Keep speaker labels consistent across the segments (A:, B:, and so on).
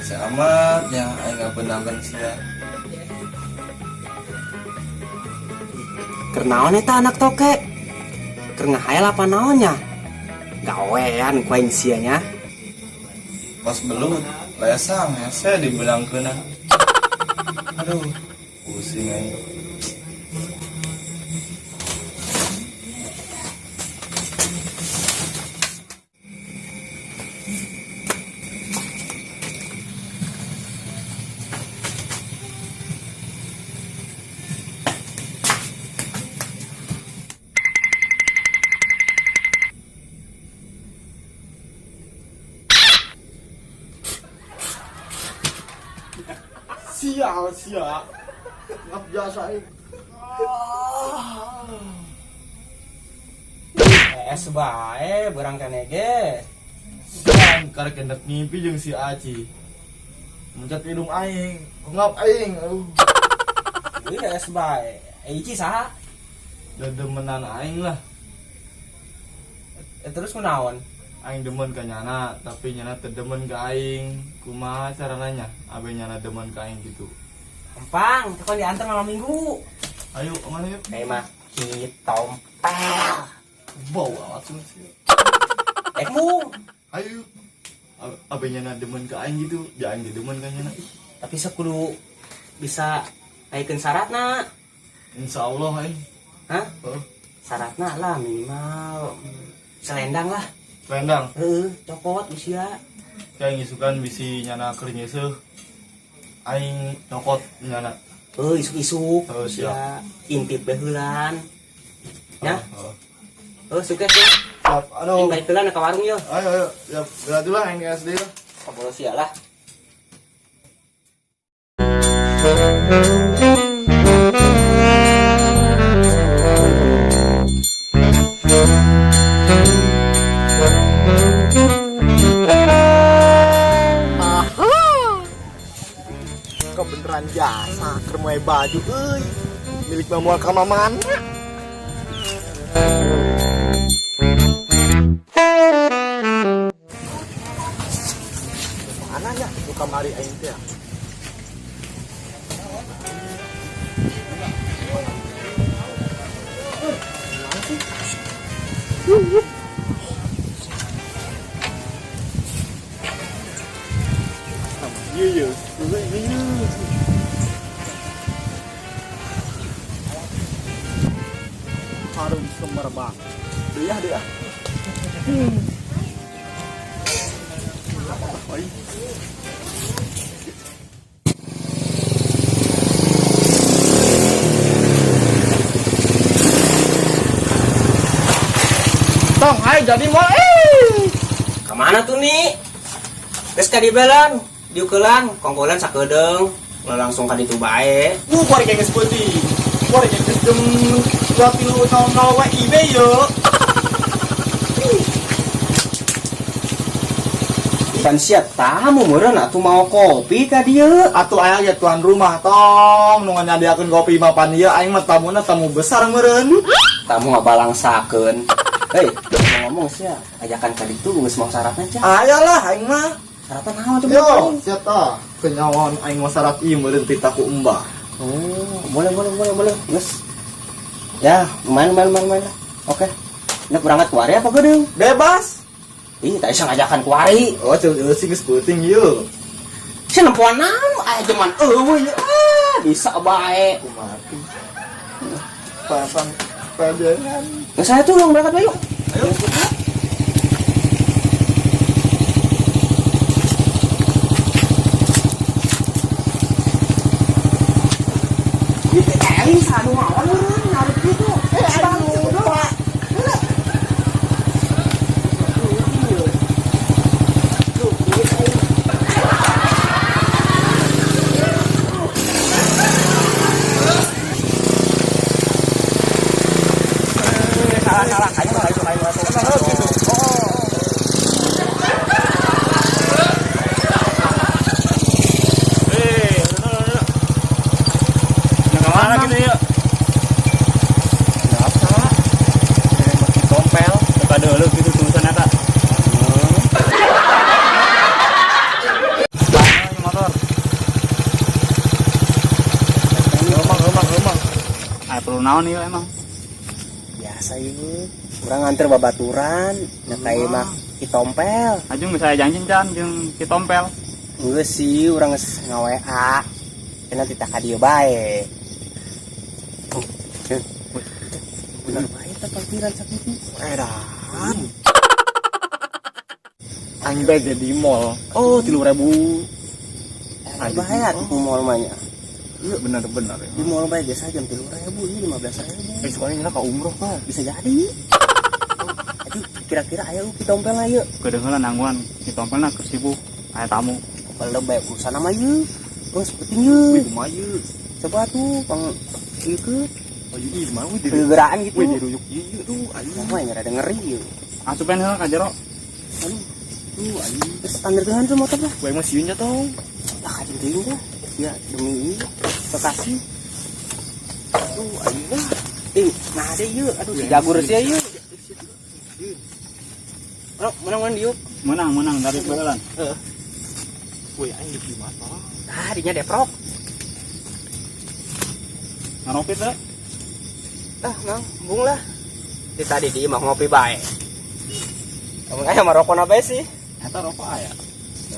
A: Hese amat ya aing ngabeunangkeun sia.
B: Keur naon eta anak toke? Keur ngahayal apa naonnya? Gawean ku aing sia nya.
A: Pas belut lesang hese dibeunangkeunna. Aduh, pusing aing.
C: Sial sia. Ngap jasa aing.
B: Es bae berang keneh ge.
C: Siang karek endek ngimpi jeung si Aci. Mencet hidung aing, ngap aing. Aduh.
B: Iya es bae. Ici saha?
C: Dedemenan aing lah.
B: Terus kunaon?
C: Aing demen ka nyana, tapi nyana teu demen ka aing. Kumaha carana nya? Abe nyana demen ka aing gitu.
B: Gampang, teh diantar malam minggu.
C: Ayo, kemana yuk?
B: Kayak mah kitompel.
C: Bau amat sih.
B: Mung.
C: Ayo. Abe nyana demen ka aing gitu, ja aing demen ka nyana.
B: Tapi sekudu bisa naikkeun syaratna.
C: Insya Allah aing.
B: Hah?
C: Heeh.
B: Syaratna lah minimal selendang lah.
C: Selendang.
B: Heeh, cokot usia.
C: Kayak ngisukan bisi nyana keur nyeuseuh. Aing nyokot nyana.
B: Heuh, isuk-isuk.
C: Oh, siap.
B: Usia intip bae heulan. Ya.
C: Heeh.
B: Heuh, sukses ya.
C: Siap. Aduh.
B: Aing balik heula ka warung yo.
C: Ayo ayo, siap. Berarti lah aing SD lah.
B: Ngobrol sia lah.
C: Kebeneran jasa keur moe baju euy. Milik mamual ka mana? Mana nya nu kamari aing teh? Iya iya. Iya. Harum semerbak. Deh ah, deh ah. Oi. Tong, ayo jadi mau eh.
B: Kemana tuh nih? Geus ka dibelan, diukelan, kongkolan sakedeung, ulah langsung ka ditu bae.
C: Kuari kayak geus peuting. Kuari kayak geus jam 23.00 WIB yo.
B: Pan sia tamu meureun atuh mau kopi ka dieu.
C: Atuh aya ge tuan rumah tong nu nyadiakeun kopi mah pan ieu aing mah tamuna tamu besar meureun.
B: Tamu ngabalangsakeun. Hei, ngomong-ngomong sia, ajakan ka ditu geus mau syaratna cah.
C: Aya lah aing mah.
B: Syaratna naon coba?
C: Yo, sia tah. Kenyawan aing mah syarat ieu meureun titaku embah.
B: Oh, boleh boleh boleh boleh. Geus. Ya, main main main main lah. Oke. Nek berangkat kuari apa geudeung?
C: Bebas.
B: Ih, tak bisa ngajakan kuari.
C: Oh, ceu sih geus peuting ieu.
B: Si nempoan naon aya jaman eueuh ieu. Ah, bisa bae.
C: Kumaha tuh? Pasang pajangan.
B: Geus saya tuh berangkat bae yuk.
C: Ayo.
B: Itu eling sanu mawon meureun ngarep kitu. Eh, aduh, Pak. Salah salah, kayak
D: Perlu naon ieu emang?
B: Biasa ieu. Urang nganter babaturan, na ka imah Ki Tompel.
D: Ajung bisa janji can jeung Ki Tompel.
B: Geus sih, urang geus nga-WA. Cenah titah ka dieu bae. Oh, eh, bener bae teh parkiran sakitu. Edan.
C: Aing bae di mall.
B: Oh, 3.000. Eh, bae atuh ku mall mah nya.
C: Iya bener-bener ya.
B: Di mall bae biasa jam 3.000, ini 15.000.
C: Eh, soalnya nyala ka umroh kah?
B: Bisa jadi. Aduh, kira-kira aya Ki Tompel lah yuk.
D: Kedengeran nangguan Ki Tompel na keur sibuk aya tamu.
B: Kalau bae urusan nama yuk. Terus penting yuk.
C: Wih, kumaha ieu?
B: Coba tuh, pang ieu ke
C: Oh, iya, di mana wih di
B: kegeraan gitu.
C: Wih, diruyuk ieu tuh, ayo.
B: Wah, yang rada ngeri yuk.
D: Asupan heula ka jero.
B: Aduh, tuh ayo. Terus standar tuh motor lah.
C: Gue emang sieun tong.
B: Ah, kajeng teuing dah. Ya, demi ini kekasih. Tuh, ayo lah. Eh, nah ada yuk. Aduh, si jagur sih yuk. Menang, menang, menang diuk.
D: Menang menang dari baheula.
C: Wih, aing di mana?
B: Ah, dinya deprok.
D: Ngaropi teh.
B: Ah, mang, embung lah. Di tadi di imah ngopi bae. Kamu aya mah rokok bae sih.
D: Eta rokok aya.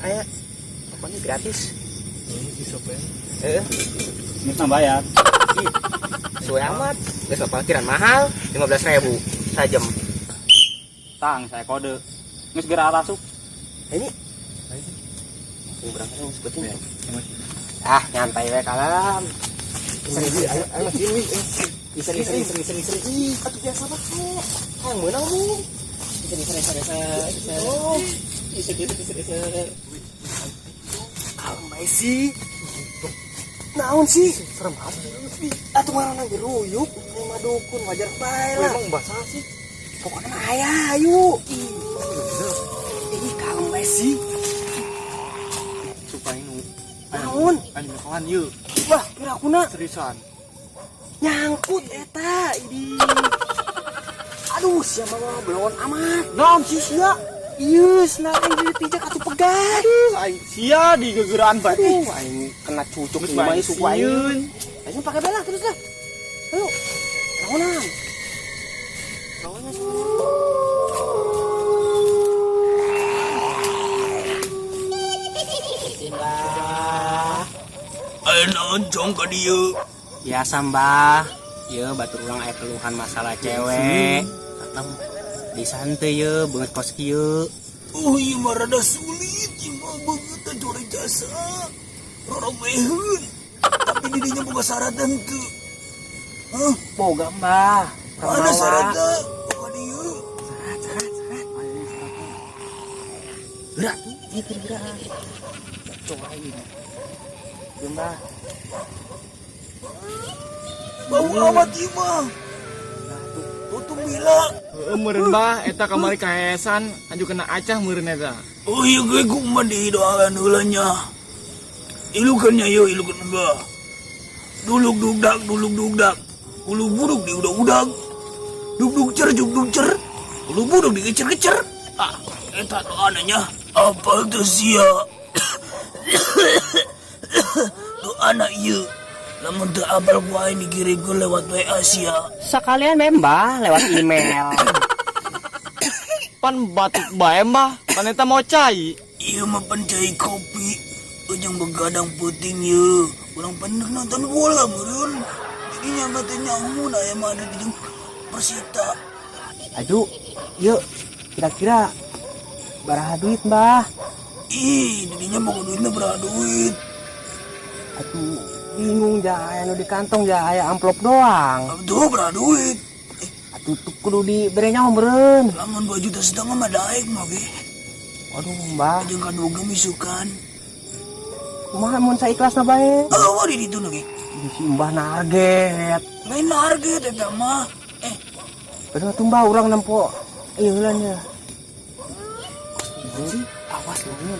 B: Aya. Rokoknya gratis.
C: Bisa pengen.
B: Heeh.
D: Geus bayar.
B: Ih, suwe amat. Geus parkiran mahal, 15.000 sajam.
D: Tang saya kode. Geus geura arasuk.
B: Ini. Ini berangkat yang sebutin. Ah, nyantai we kalem.
C: Seri, ayo, ayo, sini.
B: Seri seri seri seri seri. Ih, atuh biasa bae. Hayang meunang lu. Seri seri seri seri. Oh. Seri seri seri seri. Kalem bae sih. Naon sih?
C: Serem amat.
B: Atuh marana geruyuk, lima dukun wajar bae
C: Wih,
B: lah.
C: emang bahasa sih.
B: Pokoknya mah aya, ayo. Ih, ih kalem bae sih.
C: Sumpah ini.
B: Naon?
C: Aing nyekelan yeuh.
B: Wah, kira akuna
C: Seriusan.
B: nyangkut eta ini. Aduh, siapa mah belon amat.
C: Naon sih sia?
B: Iya, senang aing jadi tijak atuh pegat.
C: Aduh, aing sia di gegeraan bae.
B: Aduh, aing kena cucuk
C: Geus
B: ieu mah
C: bae
B: suku aing.
C: sieun.
B: Ayo pakai bela terus lah. Ayo. Naonan. Naonan. Mbah.
E: Ayo naon cong ka dieu.
B: Biasa mbah, ye batur urang aya keluhan masalah cewek. Katem di santai ye beungeut kos kieu.
E: Oh ieu mah rada sulit ieu mah beungeut teh jore jasa. Roromeheun. Tapi di dinya boga syarat henteu. Hah?
B: Boga mbah.
E: Ada syaratna ka dieu.
B: Syarat, syarat, syarat. Gerak tuh, ieu keur gerak. Coba aing. Ieu mbah.
E: Bau amat ieu mah. Tutung bila.
C: Heeh, meureun bah eta kamari kahesan aju kena acah meureun eta.
E: Oh iya gue kumaha didoakan heula nya. Ilukeun nya ieu ilukeun mbah. Duluk dugdak duluk dugdak. Ulu buruk di udag-udag. Dug dug cer dug dug cer. Ulu buruk dikecer-kecer. Ah, eta doana nya. Apa teu sia? Doana ieu. Lamun teu apal ku aing dikirimkeun lewat WA sia.
B: Sekalian bae mbah lewat email.
C: Pan batuk bae mbah, pan eta mau cai.
E: Ieu mah pan cai kopi. Ujung begadang peuting ieu. Urang pan nonton bola meureun. Jadi nyangka teh nyamun aya mah ada di jeung Persita.
B: Aduh, yuk kira-kira baraha duit mbah?
E: Ih, didinya boga duitna baraha duit.
B: Aduh, bingung ja, aya nu di kantong ja, aya amplop doang.
E: Aduh, baraha duit.
B: Atuh tuh kudu dibere nyaho meureun.
E: Lamun 2,5 juta mah daek mah ge.
B: Aduh, mbah.
E: Jeung kadua misukan.
B: Kumaha mun saikhlasna bae?
E: Oh, di ditu nu ge.
B: Di si mbah narget.
E: Lain narget eta mah.
B: Bener tuh mbah urang nempo ieu heula nya. Awas lu.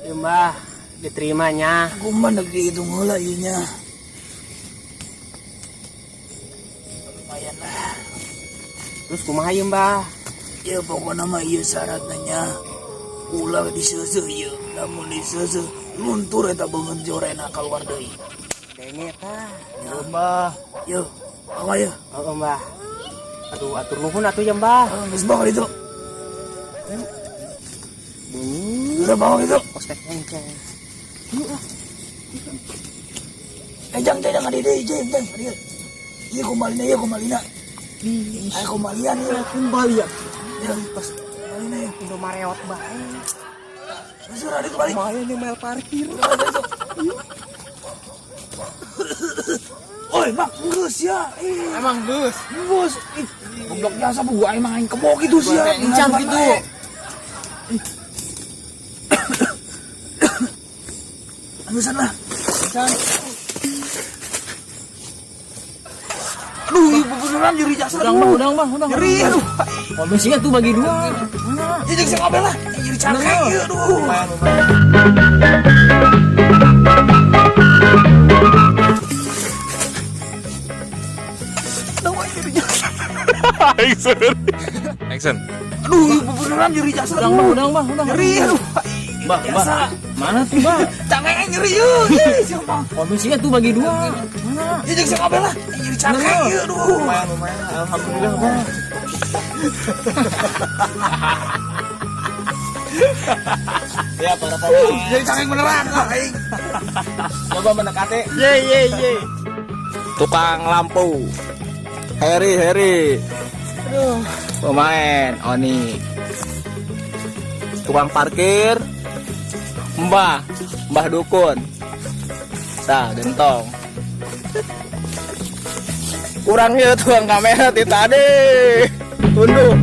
B: Ya mbah, diterimanya.
E: Aku mah nek dihitung heula ieu nya. Lumayan lah.
B: Terus kumaha ieu mbah?
E: Ya pokokna mah ieu syaratna nya. Ulah diseuseuh ieu. Lamun diseuseuh luntur eta beungeut jorena kaluar deui.
B: Denge tah.
C: Mbah.
E: Yo, apa ya?
B: Oh, Mbah. Aduh, atur nuhun atuh ya, Mbah.
E: Ah, geus bawa itu. Udah bawa gitu.
B: Ospek enceng.
E: Eh, jang, jang, jang, adik, jang, jang, adik. Iya, kumbalina, iya, kumbalina. Ayo kumbalian, iya.
B: Kumbalian.
E: Iya, pas. Kumbalina ya.
B: Indomaret bae.
E: Masuk, adik, balik.
B: Lumayan nih mel parkir.
E: Udah, balik, itu. Oi, mak, geus ya. Ih,
C: Emang geus.
E: geus. Ih, goblok jasa bu, gua emang aing kebok gitu sih ya.
C: Encan gitu.
E: Anggusan lah. Aduh, ibu beneran nyeri jasa.
D: Udang, Bang, udang, Bang, udang.
E: Nyeri, aduh.
D: Komisinya tuh bagi dua.
E: Ya jangan ngabel lah. Nyeri cangkeng, ya, aduh. Aduh, nyeri jasa.
A: Action.
E: Aduh, ibu beneran nyeri jasa.
D: Udang, Bang, udang, Bang, udang.
E: Nyeri, aduh.
D: Bang, Bang.
E: Biasa.
D: Mana tuh, Bang?
E: Cangkeng nyeri, yuk. Ih, siapa?
D: Komisinya tuh bagi dua.
E: Ya jangan ngabel lah. Nyeri cangkeng, ya, aduh.
A: Lumayan, lumayan. Alhamdulillah, Bang.
C: Ya para pemain.
E: Jadi cangkeng beneran lah, aing.
C: Coba mendekati.
D: Ye ye ye. Tukang lampu. Heri Heri. Aduh. Pemain Oni. Tukang parkir. Mbah, Mbah Dukun. Tah, gentong. Kurangnya tukang kamera ti tadi. Tunduh.